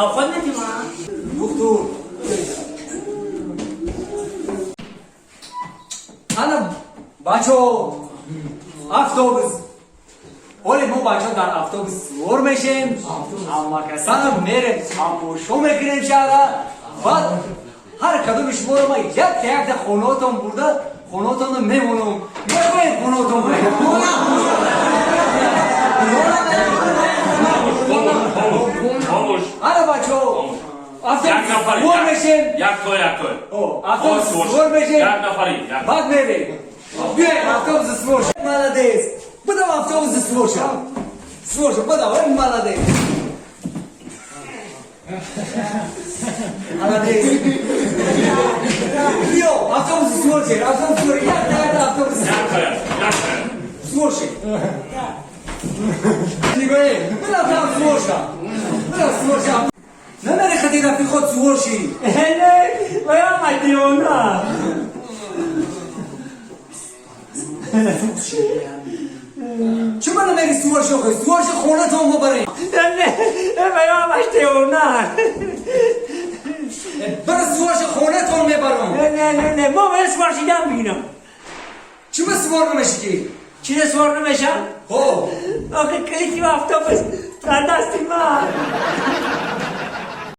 Авқот метима. Доктор. Ана бачо, автобус. Оле мо бачо дар автобус сувор мешем, ҳамакасана мерем, тамошо мекунем шаҳра. Баъд ҳар кадоми шуморо ман якта якта хонаотон бурда, хонаотонро мемонам. Мехоҳед хонаотон бурем? Хомӯш. Ана бачо, Як автобус нафари. сувор мешем. Якто, якто. Автобус сувор мешем. Як нафари. Як. Баъд мерем. Биёед, автобус сувор шед. Молодец. Бидам автобус сувор шав. Сувор шав, бидам, ой молодец. Молодец. Биё, автобус сувор шед, автобус сувор, якта якта автобус Якто, якто. сувор шед. Нигоҳе, бидам там сувор шав. Бидам сувор шав. Намери хади рафиқот сувор ши. Не, вая ма девона. Чӣ ма намери сувор ши охи? Сувор ши хонатон бубарем. Не, вая ма девона. Бара сувор ши хонатон мебарам. Не, не, не, мо вая сувор шидан бинам. Чӣ ма сувор намеши ки? Чиро сувор намешам? Хо. Охи калити автобус дар дасти ман.